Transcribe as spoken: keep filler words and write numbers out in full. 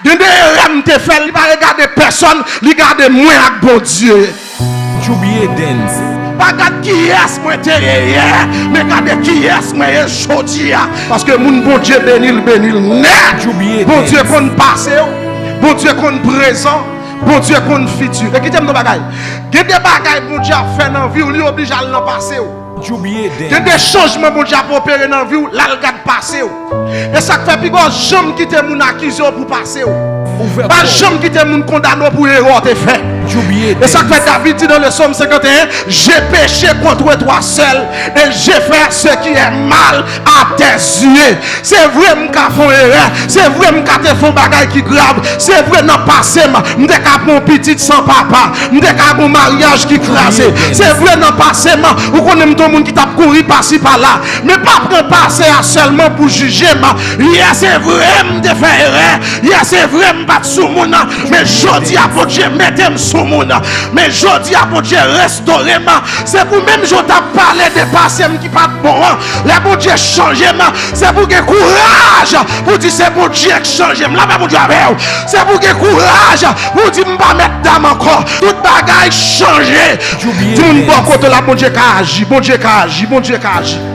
Gen de erè m te fè, li pa regade pèsòn, li gade mwen ak Bondye. Djoubie Dance. Pa gad kiyès mwen te ye yè, men gade kiyès mwen ye jodi a. Paske moun Bondye beni l, beni l nèt. Bondye konn pase w, Bondye konn prezan, Bondye konn fiti. E kite m di w bagay. Gen de bagay Bondye ap fè nan vi w, li oblije al nan pase w. Gen de chanjman Bondye ap opere nan vi w, l al gad pase w. E sa k fè piga w janm kite moun akize w pou pase w. Pa janm kite moun kondane w pou erè w te fè. E sa k fè David di nan le Psaume cinquante et un, j'ai péché contre toi seul et j'ai fait ce qui est mal à tes yeux. Se vre m ka fè yon erè, se vre m ka te fè yon bagay ki grav, se vre nan pase m, m te ka pran yon pitit san papa, m te ka gen yon maryaj ki kraze, se vre nan pase m, ou konnen m te yon moun ki t ap kouri pasi pala, men pa pran pase a sèlman pou jije m. Yè se vre m te fè erè, yè se vre m pa t sou moun, men jodi a Bondye mete m sou moun, men jodi a Bondye restore m. Se pou menm jan w t ap pale de pase m ki pa t bon an, lè Bondye chanje m, se pou gen kouraj pou di se Bondye k chanje m. Lapè Bondye avè w. Se pou gen kouraj pou di m pa mèt dam ankò. Tout bagay chanje. Timoun bò kote w la, Bondye ka aji, Bondye ka aji, Bondye ka aji.